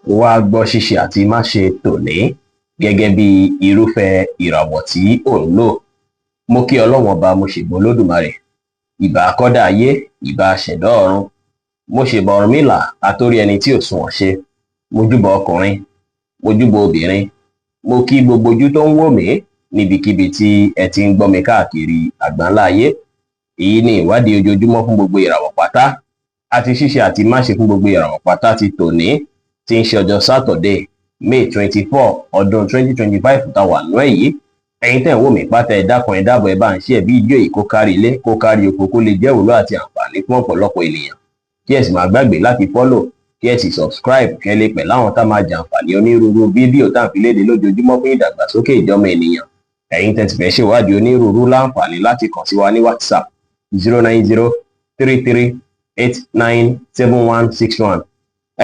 Wá gbọ́ ṣíṣe àti máṣe tòní gẹ́gẹ́ bí irúfẹ́ ìràwọ̀ tí ò ń lò. Mo kí Ọlọ́run Ọba, mo ṣèbà Olódùmarè, ìbà akọ́dá ayé, ìbà aṣẹ̀dá ọ̀run. Mo ṣèbà Ọ̀rúnmìlà, àtórí ẹni tí ò sunwọ̀n ṣe. Mo júbà ọkùnrin, mo júbà obìnrin, mo kí gbogbo ojú tó ń wò mí níbikíbi tí ẹ ti ń gbọ́ mi káàkiri àgbáńlá ayé. Èyí ni ìwádìí ojoojúmọ́ fún gbogbo ìràwọ̀ pátá àti ṣíṣe àti máṣe fún gbogbo ìràwọ̀ pátá ti tòní, tí ń ṣe ọjọ́ Saturday, May 24, ọdún 2025 tá a wà nú ẹ̀ yìí. Ẹ̀yin tẹ́ ń wò mí pátá, ẹ dákun, ẹ dábọ̀, ẹ bá ń ṣe ẹ̀ fídíò yìí kó kárí ilé, kó kárí oko, kó lè jẹ́ ìwúlò àti àǹfààní fún ọ̀pọ̀lọpọ̀ ènìyàn, kí ẹ sì má gbàgbé láti follow, kí ẹ sì subscribe, kí ẹ lè pẹ̀ láwọn tá máa jàǹfààní onírúurú fídíò tá à ń fi léde lójoojúmọ́ fún ìdàgbàsókè ìjọmọ ènìyàn. Ẹ̀yin tẹ́ ti fẹ́ ṣèwádìí onírúurú láǹfààní láti kàn sí wa ní WhatsApp, 09033897161.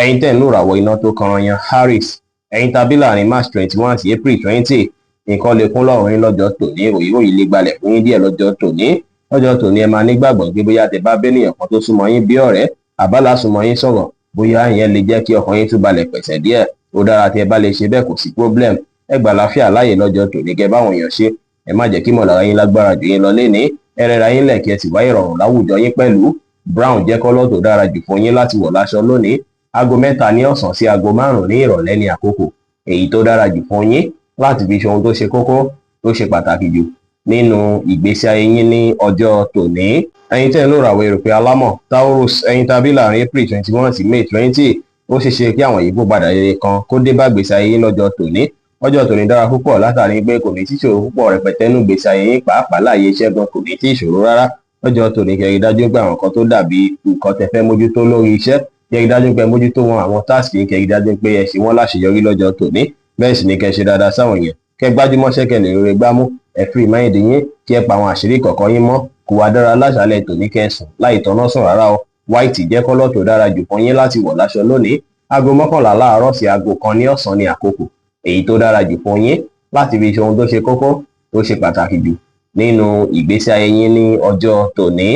Ẹ̀yin tẹ́ ń lò ràwọ̀ iná tó kanran yan Aries, ẹ̀yin tàbí láàrin March 21 sí April 20, nǹkan lè kún lọ́rùn yín lọ́jọ́ tòní. Òyìnbó lè gbalẹ̀ fún yín díẹ̀ lọ́jọ́ tòní. Lọ́jọ́ tòní, ẹ máa nígbàgbọ́ pé bóyá tẹ́ bá bẹ́nìyàn kan tó súnmọ́ yín bí ọ̀rẹ́ àbálà súnmọ́ yín sọ̀rọ̀, bóyá ìyẹn lè jẹ́ kí ọkàn yín tún balẹ̀ pẹ̀sẹ̀ díẹ̀. Ó dára tí ẹ bá lè ṣe bẹ́ẹ̀, kò sí problem. Ẹ gbà láfíà láàyè lọ́jọ́ tòní kẹ́ báwọn èèyàn ṣe. Ẹ má jẹ́ kí mọ̀lára yín lágbára jù yín lọ lénìí. Ẹ rẹra yín lẹ̀, kí ẹ sì wá ìrọ̀rùn láwùjọ yín pẹ̀lú. Brown jẹ́ colour tó dára jù fún yín láti wọ̀ láṣọ lónìí. Aago 3 ní ọ̀sán sí aago 5 ní ìrọ̀lẹ́ ní àkókò èyí tó dára jù fún yín láti fi ṣe ohun tó ṣe kókó, tó ṣe pàtàkì jù nínú ìgbésí ayé yín ní ọjọ́ tòní. Ẹ̀yin tẹ́ ń lò ràwọ̀ erùpẹ̀ alámọ̀ Taurus, ẹ̀yin tàbí láàrin April 21 sí May 20, ó ṣeé ṣe kí àwọn ìyípo padà rere kan kó dé bá ìgbésí ayé yín lọ́jọ́ tòní. Ọjọ́ tòní dára púpọ̀ látàrí pé kò ní sí ìṣòro púpọ̀ rẹpẹtẹ nínú ìgbésí ayé yín, pàápàá láàyè iṣẹ́ gan kò ní sí ìṣòro rárá lọ́jọ́ tòní. Kẹ́ rí dájú pé àwọn kan tó dàbí nǹkan tẹ́ fẹ́ mójútó lórí iṣẹ́, kẹ́ rí dájú pé mójútó wọn. Àwọn task yín, kẹ́ rí dájú pé ẹ ṣe wọ́n láṣeyọrí lọ́jọ́ tòní. Bẹ́ẹ̀ sì ni kẹ́ ṣe dáadáa sáwọn èèyàn, kẹ́ gbájúmọ́ṣẹ́, kẹ́ lè rere gbámú. Ẹ free mind yín, kí ẹ pa àwọn àṣírí kọ̀ọ̀kan yín mọ́. Kò wá dára láṣálẹ́ tòní kẹ́ sùn láì tọ́ná sùn rárá o. White jẹ́ colour tó dára jù fún yín láti wọ̀ láṣọ lónìí. Aago 11 láàárọ̀ sí aago 1 ní ọ̀sán ní àkókò èyí tó dára jù fún yín láti fi ṣe ohun tó ṣe kókó, tó ṣe pàtàkì jù nínú ìgbésí ayé yín ní ọjọ́ tòní.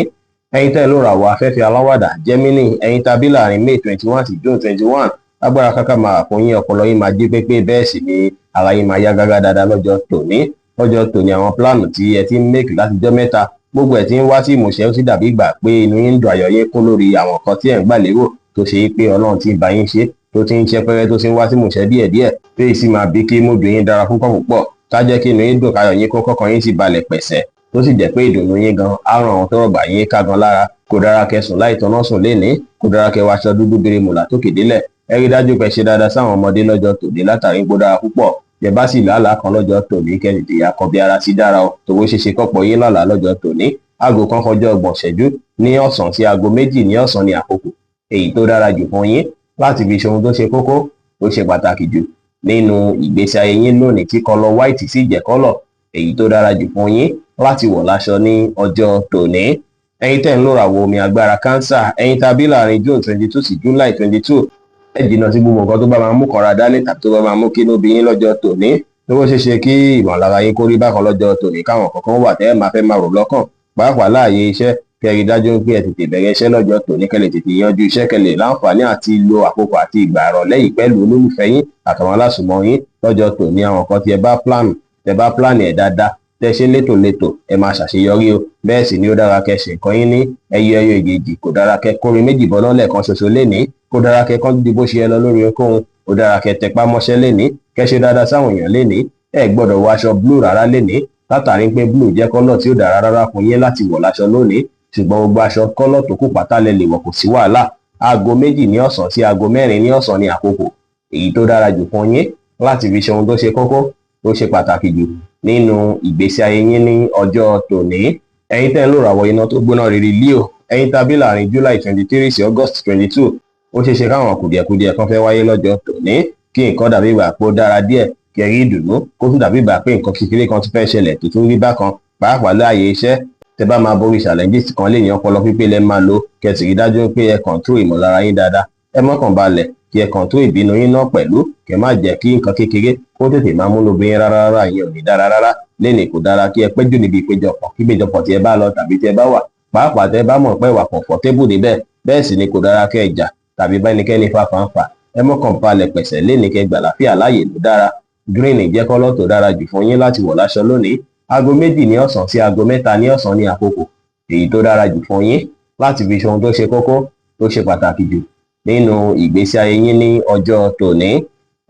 Ẹ̀yin tẹ́ ló ràwọ̀ afẹ́fẹ́ aláwàdà Gemini, ẹ̀yin tàbí láàrin May 21 sí June 21, agbára káká máa fún yín, ọpọlọ yín máa jí pépé, bẹ́ẹ̀ sì ni ara yín máa yá gágá dáadáa lọ́jọ́ tòní. Lọ́jọ́ tòní, àwọn plan tí ẹ ti ń make látijọ́ mẹ́ta, gbogbo ẹ̀ tí ń wá sí ìmúṣẹ. Ó sì dàbí ìgbà pé inú yín ń dùn, ayọ̀ yín kún lórí àwọn nǹkan tí ẹ̀ ń gbà lérò, tó ṣe é pé Ọlọ́run ti ń bá yín ṣe, tó ti ń ṣe pẹ́rẹ́, tó ti ń wá sí ìmúṣẹ díẹ̀díẹ̀, tó yìí sì máa bí kí mood yín dára púpọ̀ púpọ̀, tá jẹ́ kí inú yín dùn, káyọ̀ yín kó, kọ́kàn yín sì balẹ̀ pẹ̀sẹ̀, tó sì jẹ́ pé ìdùnnú yín gan á ràn àwọn tó rọ̀gbà yín ká gan lára. Kò dára kẹ́ sùn láì tọ́ná sùn lénìí. Kò dára kẹ́ wọṣọ dúdú birimùlà tó kédélẹ̀. Ẹ rí dájú pé ṣe dáadáa sáwọn ọmọdé lọ́jọ́ tòní látàrí pé ó dára púpọ̀. Bẹ́ẹ̀ bá sì lálàá kan lọ́jọ́ tòní, kẹ́ tètè yà kọbi ara sí dára o, tòwó ṣe ṣe kọ́pọ̀ yín lálàá lọ́jọ́ tòní. Aago 1 kọjá 30 ìṣẹ́jú ní ọ̀sán sí aago 2 ní ọ̀sán ní àkókò èyí tó dára jù fún yín láti fi ṣe ohun tó ṣe kókó, tó ṣe pàtàkì jù nínú ìgbésí ayé yín lónìí, tí colour white sì jẹ́ colour èyí tó dára jù fún yín láti wọ̀ láṣọ ní ọjọ́ tòní. Ẹ̀yin tẹ́ ń lò ràwọ̀ omi agbára Cancer, ẹ̀yin tàbí láàrin June 22 sí July 22, ẹ jìnnà sí gbogbo nǹkan tó bá máa mú kọra dání tàbí tó bá máa mú kí inú bí yín lọ́jọ́ tòní. Tó bó ṣe ṣe kí ìmọ̀lára yín kó rí bákan lọ́jọ́ tòní, káwọn kankan wà tẹ́ ẹ máa fẹ́ máa rò lọ́kàn, pàápàá láàyè iṣẹ́. Kẹ́ rí dájú pé ẹ tètè bẹ̀rẹ̀ iṣẹ́ lọ́jọ́ tòní, kẹ́ lè tètè yanjú iṣẹ́, kẹ́ lè láǹfààní àti lo àkókò àti ìgbà ìrọ̀lẹ́ yìí pẹ̀lú olólùfẹ́ yín àtàwọn alásùnmọ́ yín lọ́jọ́ tòní. Àwọn kan tí ẹ bá plan, tẹ́ bá plan ẹ̀ dáadáa, tẹ́ ṣe létòlétò, ẹ máa ṣàṣeyọrí o. Bẹ́ẹ̀ sì ni ó dára kẹ́ ṣe nǹkan yín ní ẹyọ ẹyọ ìgèjì. Kò dára kẹ́ kórin méjì bọ́ná lẹ́ẹ̀kan ṣoṣo lénìí. Kò dára kẹ́ kán ju bó ṣe yẹ lọ lórí ohunkóhun. Ó dára kẹ́ tẹpá mọ́ṣẹ́ lénìí, kẹ́ ṣe dáadáa sáwọn èèyàn lénìí. Ẹ gbọ́dọ̀ wọ aṣọ blue rárá lénìí, látàrí pé blue jẹ́ colour tí ó dára rárá fún yín láti wọ̀ láṣọ lónìí. Ṣùgbọ́n gbogbo aṣọ colour tó kù pátá lẹ lè wọ̀, kò sí wàhálà. Aago 2 ní ọ̀sán sí aago 4 ní ọ̀sán ní àkókò èyí tó dára jù fún yín láti fi ṣe ohun tó ṣe kókó, tó ṣe pàtàkì jù nínú ìgbésí ayé yín ní ọjọ́ tòní. Ẹ̀yin tẹ́ ń lò ràwọ̀ iná tó gbóná riri Leo, ẹ̀yin tàbí láàrin July 23 sí August 22, ó ṣeé ṣe káwọn kùdìẹ̀kudiẹ kan fẹ́ wáyé lọ́jọ́ tòní, kí nǹkan dàbí ìgbà pé ó dára díẹ̀, kí ẹ rí ìdùnnú, kó tún dàbí ìgbà pé nǹkan kékeré kan tún fẹ́ ṣẹlẹ̀ tó tún rí bákan, pàápàá láàyè iṣẹ́. Tẹ́ bá máa borí challenges kan lè ní ọpọlọ pípé lẹ máa lò, kẹ́ sì rí dájú pé ẹ control ìmọ̀lára yín dáadáa. Ẹ mọ́kàn balẹ̀, kí ẹ control ìbínú yín náà pẹ̀lú, kẹ́ má jẹ́ kí nǹkan kékeré kó tètè máa múnú bí yín rárá rárá. Ìyẹn ò ní dára rárá lẹ́nìí. Kò dára kí ẹ pẹ́ jù níbi ìpéjọpọ̀ kí ìpéjọpọ̀ tí ẹ bá lọ tàbí tí ẹ bá wà, pàápàá tẹ́ bá mọ̀ pé wà comfortable níbẹ̀. Bẹ́ẹ̀ sì ni kò dára kẹ́ ẹ jà tàbí bá ẹnikẹ́ni fa fàǹfà. Ẹ mọ́kàn balẹ̀ pẹ̀sẹ̀ lénìí, kẹ́ gbà láfíà láàyè ló dára. Green jẹ́ colour tó dára jù fún yín láti wọ̀ láṣọ lónìí. Aago 2 ní ọ̀sán sí aago 3 ní ọ̀sán ní àkókò èyí tó dára jù fún yín láti fi ṣe ohun tó ṣe kókó, tó ṣe pàtàkì jù nínú ìgbésí ayé yín ní ọjọ́ tòní.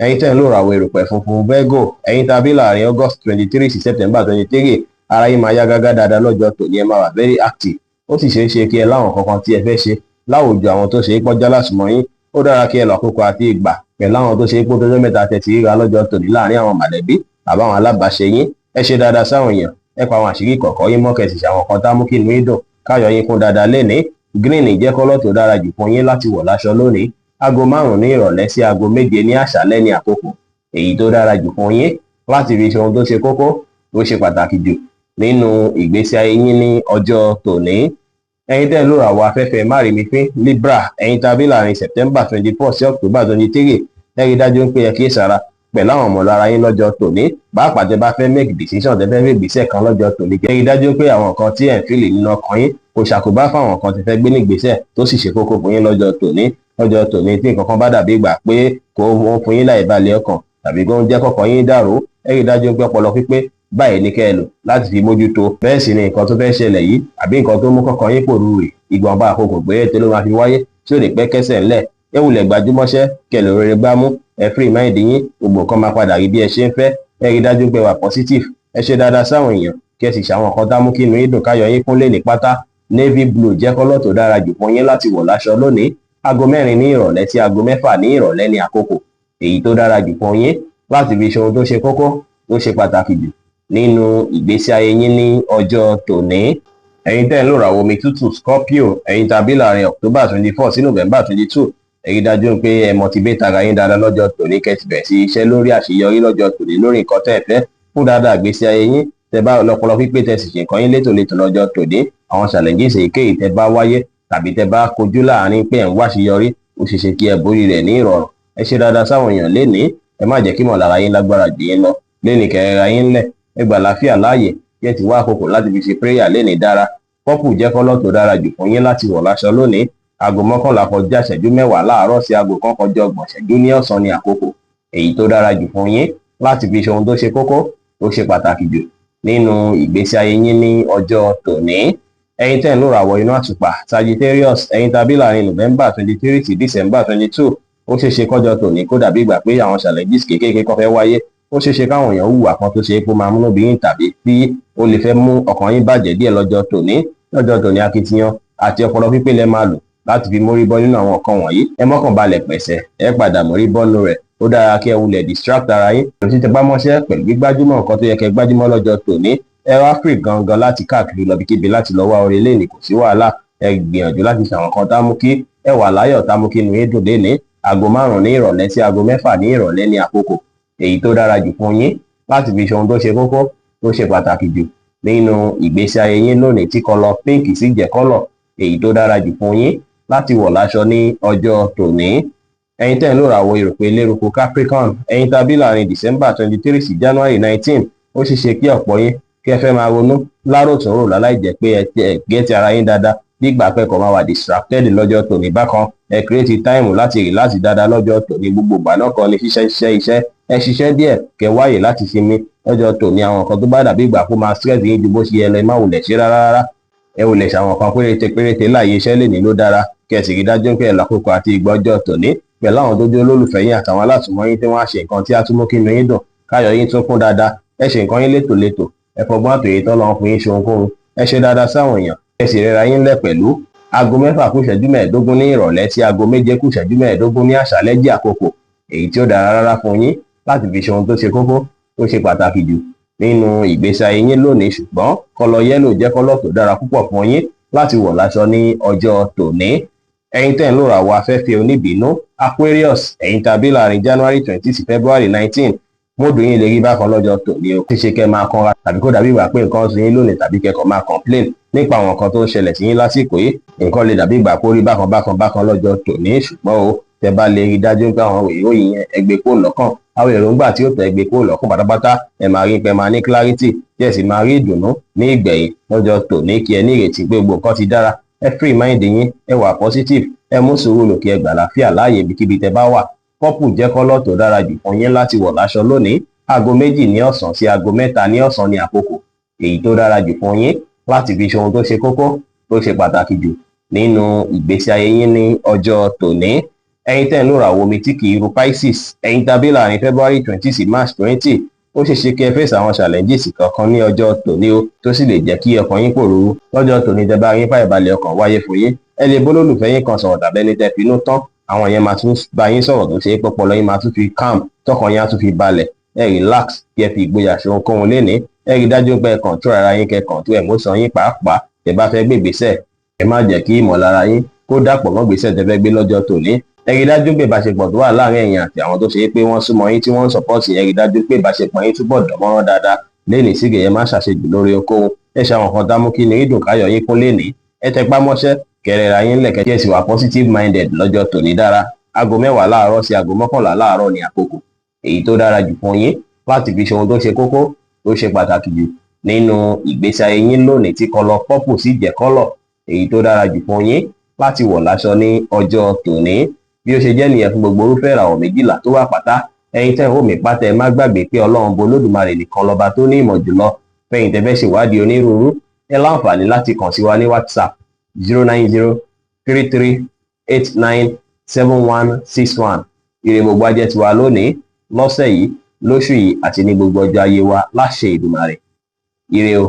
Ẹ̀yin tẹ́ ń lò ràwọ̀ erùpẹ̀ funfun, Virgo, ẹ̀yin tàbí láàrin August 23 sí September 23, ara yín máa yá gágá dáadáa lọ́jọ́ tòní. Ẹ máa wà very active. Ó sì ṣeé ṣe kí ẹ láwọn kankan tí ẹ fẹ́ ṣe láwùjọ àwọn tó ṣe é pọ́njá lásùmọ̀ yín. Ó dára kí ẹ lọ àkókò àti ìgbà pẹ̀lú àwọn tó ṣe é pọ́n tọ́jọ́ mẹ́ta tẹ̀tì ríra lọ́jọ́ tòní láàrin àwọn mọ̀lẹ́bí àbáwọn alábàáṣe yín. Ẹ ṣe dáadáa sáwọn èèyàn, ẹ pa àwọn àṣírí kọ̀ọ̀kan yín mọ́, kẹ́ sì ṣàwọn kan tá mú kí inú yín dùn, káyọ̀ yín kún dáadáa lénìí. Green jẹ́ colour tó dára jù fún yín láti wọ̀ láṣọ lónìí. Aago 5 ní ìrọ̀lẹ́ sí aago 7 ní àṣálẹ́ ní àkókò èyí tó dára jù fún yín láti fi ṣe ohun tó ṣe kókó, tó ṣe pàtàkì jù nínú ìgbésí ayé yín ní ọjọ́ tòní. Ẹ̀yin tẹ́ ń lò ràwọ̀ afẹ́fẹ́ márìmífín, Libra, ẹ̀yin tàbí láàrin September 24 sí October 23, ẹ rí dájú pé ẹ kíyèsára pẹ̀lú àwọn ọmọlára yín lọ́jọ́ tòní, pàápàá tẹ́ bá fẹ́ make decision, tẹ́ fẹ́ fi ìgbésẹ̀ kan lọ́jọ́ tòní. Ẹ rí dájú pé àwọn nǹkan tí ẹ̀ ń feel nínú ọkàn yín kò ṣàkóbá fáwọn nǹkan tẹ́ fẹ́ gbé nígbésẹ̀ tó sì ṣe kókó fún yín lọ́jọ́ tòní. Lọ́jọ́ tòní, tí nǹkan kan bá dàbí ìgbà pé kò ń fún yín láì balẹ̀ ọkàn tàbí kó ń jẹ́ kọ́kàn yín dàrú, ẹ rí dájú pé ọpọlọ pípé báyìí ní kẹ́ ẹ lò láti fi mójútó. Bẹ́ẹ̀ sì ni nǹkan tó fẹ́ ṣẹlẹ̀ yìí àbí nǹkan tó mú kọ́kàn yín pòrúurì, ìgbọ̀nba àkókò péréte ló máa fi wáyé tí ò ní pẹ́ kẹ́sẹ̀ ńlẹ̀. Ẹ wulẹ̀ gbajúmọ́ṣẹ́ kẹ́ lè rere gbámú. Ẹ free mind yín, gbogbo nǹkan máa padà rí bí ẹ ṣe ń fẹ́. Ẹ rí dájú pé wà positive, ẹ ṣe dáadáa sáwọn èèyàn, kí ẹ sì ṣàwọn nǹkan tá mú kí inú yín dùn, káyọ̀ yín kúnlé ní pátá. Navy blue jẹ́ colour tó dára jù fún yín láti wọ̀ láṣọ lónìí. Aago 4 ní ìrọ̀lẹ́ sí aago 6 ní ìrọ̀lẹ́ ní àkókò èyí tó dára jù fún yín láti fi ṣe ohun tó ṣe kókó, tó ṣe pàtàkì jù nínú ìgbésí ayé yín ní ọjọ́ tòní. Ẹ̀yin tẹ́ ń lò ràwọ̀ omi tútù, Scorpio, ẹ̀yin tàbí láàrin October 24 sí November 22, ẹ rí dájú pé ẹ motivate ara yín dáadáa lọ́jọ́ tòní, kẹ́ sì bẹ̀rẹ̀ sí iṣẹ́ lórí àṣeyọrí lọ́jọ́ tòní lórí nǹkan tẹ́ ẹ fẹ́ fún dáadáa ìgbésí ayé yín. Tẹ́ bá lọ́pọlọ pípé, tẹ́ sì ṣe nǹkan yín létòlétò lọ́jọ́ tòní, àwọn challenges èyíkéyìí tẹ́ bá wáyé tàbí tẹ́ bá kojú láàrin pé ẹ̀ ń wá àṣeyọrí, ó ṣeé ṣe kí ẹ borí rẹ̀ ní ìrọ̀rùn. Ẹ ṣe dáadáa sáwọn èèyàn lénìí. Ẹ má jẹ́ kí mọ̀lára yín lágbára jù yín lọ lénìí. Kẹrẹ́ra yín ńlẹ̀, ẹ gbà láfíà láàyè, kí ẹ ti wá àkókò láti fi ṣe prayer lénìí dára. Purple jẹ́ colour tó dára jù fún yín láti wọ̀ láṣọ lónìí. Aago 10:30 láàárọ̀ sí aago 1 kọjá 30 ìṣẹ́jú ní ọ̀sán ní àkókò èyí tó dára jù fún yín láti fi ṣe ohun tó ṣe kókó, tó ṣe pàtàkì jù nínú ìgbésí ayé yín ní ọjọ́ tòní. Ẹ̀yin tẹ́ ń lò ràwọ̀ inú àtùpà, Sagittarius, ẹ̀yin tàbí láàrin November 23 sí December 22, ó ṣeé ṣe kọjọ́ tòní kó dàbí ìgbà pé àwọn challenges kéékèèké kan fẹ́ wáyé. Ó ṣeé ṣe káwọn èèyàn hùwà kan tó ṣe é kó máa múnú bí yín tàbí tí ó lè fẹ́ mú ọkàn yín bàjẹ́ díẹ̀ lọ́jọ́ tòní. Lọ́jọ́ tòní, akitiyan àti ọpọlọ pípé lẹ máa lò láti fi mórí bọ́ nínú àwọn nǹkan wọ̀nyí. Ẹ mọ́kàn balẹ̀ pẹ̀sẹ̀, ẹ padà mórí bọ́nú rẹ̀. Ó dára kí ẹ wulẹ̀ distract ara yín lọ sí tẹpámọ́ṣẹ́ pẹ̀lú gbígbájúmọ́ nǹkan tó yẹ kẹ́ gbájúmọ́ lọ́jọ́ tòní. Ẹ wá free gangan láti káàkiri lọ bíkíbi láti lọ wá orí léèní, kò sí wàhálà. Ẹ gbìyànjú láti ṣàwọn kan tá mú kí ẹ wà láyọ̀, tá mú kí inú yín dùn lénìí. Aago 5 ní ìrọ̀lẹ́ sí aago 6 ní ìrọ̀lẹ́ ní àkókò èyí tó dára jù fún yín láti fi ṣe ohun tó ṣe kókó, tó ṣe pàtàkì jù nínú ìgbésí ayé yín lónìí, tí colour pink sì jẹ́ colour èyí tó dára jù fún yín láti wọ̀ láṣọ ní ọjọ́ tòní. Ẹ̀yin tẹ́ ń lò ràwọ̀ erùpẹ̀ eléruku, Capricorn, ẹ̀yin tàbí láàrin December 23 sí January 19, ó ṣeé ṣe kí ọ̀pọ̀ yín kí ẹ fẹ́ máa ronú láròtúnrò láláì jẹ́ pé ẹ get ara yín dáadáa, bí ìgbà pẹ́ kọ́ máa wà distracted lọ́jọ́ tòní bákan. Ẹ create time láti relax dáadáa lọ́jọ́ tòní. Gbogbo ìgbà náà kọ́ ni ṣiṣẹ́, ṣiṣẹ́, iṣẹ́. Ẹ ṣiṣẹ́ díẹ̀, kẹ́ wáyè láti sinmi lọ́jọ́ tòní. Àwọn nǹkan tó bá dàbí ìgbà kó máa stress yín ju bó ṣe yẹ lọ, ẹ má wulẹ̀ ṣe rárá rárá. Ẹ wulẹ̀ ṣàwọn nǹkan péréte péréte láàyè iṣẹ́ lè ní ló dára, kẹ́ ẹ sì rí dájú pé ẹ lákòókò àti ìgbà ọjọ́ tòní pẹ̀lú àwọn tó jẹ́ olólùfẹ́ yín àtàwọn alátùmọ̀ yín tí wọ́n á ṣe nǹkan tí á tún mú kí inú yín dùn, káyọ̀ yín tún kún dáadáa. Ẹ ṣe nǹkan yín létòlétò, ẹ fọgbọ́n àtòyè tọ́lọ́run fún yín ṣe ohunkóhun. Ẹ ṣe dáadáa sáwọn èèyàn, ẹ sì rẹra yín lẹ̀ pẹ̀lú. Aago 6 kù ìṣẹ́jú 15 ní ìrọ̀lẹ́ sí aago 7 kù ìṣẹ́jú 15 ní àṣálẹ́ jẹ́ àkókò èyí tí ó dára rárá fún yín láti fi ṣe ohun tó ṣe kókó, tó ṣe pàtàkì jù nínú ìgbésí ayé yín lónìí. Ṣùgbọ́n colour yellow jẹ́ colour tó dára púpọ̀ fún yín láti wọ̀ láṣọ ní ọjọ́ tòní. Ẹ̀yin tẹ́ ń lò ràwọ̀ afẹ́fẹ́ oníbínú, Aquarius, ẹ̀yin tàbí láàrin January 20 sí February 19, mood yín lè rí bákan lọ́jọ́ tòní o. Ṣíṣe kẹ́ máa kanra tàbí kó dàbí ìgbà pé nǹkan sí yín lónìí tàbí kẹ́kọ̀ọ́ máa complain nípa àwọn nǹkan tó ń ṣẹlẹ̀ sí yín lásìkò yìí. Nǹkan lè dàbí ìgbà kó rí bákan bákan bákan lọ́jọ́ tòní, ṣùgbọ́n o tẹ́ bá lè rí dájú pé àwọn ìròyìn yẹn, ẹ gbé kó lọ́kàn, àwọn èròǹgbà tí ó tẹ̀ gbé kó lọ́kàn pátápátá, ẹ máa rí pé máa ní clarity tí ẹ sì máa rí ìdùnnú ní ìgbẹ̀yìn lọ́jọ́ tòní. Kí ẹ ní ìrètí pé gbogbo nǹkan ti dára. Ẹ free mind yín, ẹ wà positive, ẹ mú sùúrù lò, kí ẹ gbà láfíà láàyè ibikíbi tẹ́ bá wà. Purple jẹ́ colour tó dára jù fún yín láti wọ̀ láṣọ lónìí. Aago 2 ní ọ̀sán sí aago 3 ní ọ̀sán ní àkókò èyí tó dára jù fún yín láti fi ṣe ohun tó ṣe kókó, tó ṣe pàtàkì jù nínú ìgbésí ayé yín ní ọjọ́ tòní. Ẹ̀yin tẹ́ ń lòràwọ̀ omi tí kì í ru, Pisces, ẹ̀yin tàbí láàrin February 20 sí March 20, ó ṣeé ṣe kí ẹ face àwọn challenges kankan ní ọjọ́ tòní o, tó sì lè jẹ́ kí ọkàn yín pòrúurú lọ́jọ́ tòní. Tẹ́ bá yín fàyàbalẹ̀ ọkàn wáyé fún yín, ẹ lè bólólùfẹ́ yín kan sọ̀rọ̀ tàbí ẹni tẹ́ finú tán. Àwọn yẹn máa tún bá yín sọ̀rọ̀ tó ṣe é pọpọlọ yín máa tún fi calm, tọkàn yín á tún fi balẹ̀. Ẹ relax kí ẹ fi ìgboyà ṣe ohunkóhun lénìí. Ẹ rí dájú pé ẹ control ara yín, kẹ́ control emotion yín pàápàá. Tẹ́ bá fẹ́ gbé ìgbésẹ̀, ẹ má jẹ́ kí ìmọ̀lára yín kó dàpọ̀ mọ́ ìgbésẹ̀ tẹ́ fẹ́ gbé lọ́jọ́ tòní. Ẹ rí dájú pé ìbáṣepọ̀ tó wà láàrin ẹ̀yin àti àwọn tó ṣe é pé wọ́n súnmọ́ yín, tí wọ́n ń support yín, ẹ rí dájú pé ìbáṣepọ̀ yín túbọ̀ dánmọ́rán dáadáa lénìí. Sígè yẹn, má ṣàṣejù lórí ohunkóhun. Ẹ ṣe àwọn kan tá mú kí ni ìdùn káyọ̀ yín kún lénìí. Ẹ tẹpá mọ́ṣẹ́, kẹrẹ̀ra yín lẹ̀kẹ́, kí ẹ sì wà positive minded lọ́jọ́ tòní dára. Aago 10 láàárọ̀ sí aago 11 láàárọ̀ ní àkókò èyí tó dára jù fún yín láti fi ṣe ohun tó ṣe kókó, tó ṣe pàtàkì jù nínú ìgbésí ayé yín lónìí, tí colour purple sì jẹ́ colour èyí tó dára jù fún yín láti wọ̀ láṣọ ní ọjọ́ tòní. Bí ó ṣe jẹ́ nìyẹn fún gbogbo orúfẹ́ ìràwọ̀ 12 tó wà pátá. Ẹ̀yin tẹ́ ń wò mí pátá, ẹ má gbàgbé pé Ọlọ́run bo Olódùmarè nìkan lọ́ba tó ní ìmọ̀ jùlọ. Fẹ̀yìn tẹ́ fẹ́ ṣèwádìí onírúurú, ẹ láǹfààní láti kàn sí wa ní WhatsApp, 09033897161. Ire gbogbo ajẹ́ tiwa lónìí, lọ́sẹ̀ yìí, lóṣù yìí àti ní gbogbo ọjọ́ ayé wa láṣẹ Èdùmàrè. Ire o.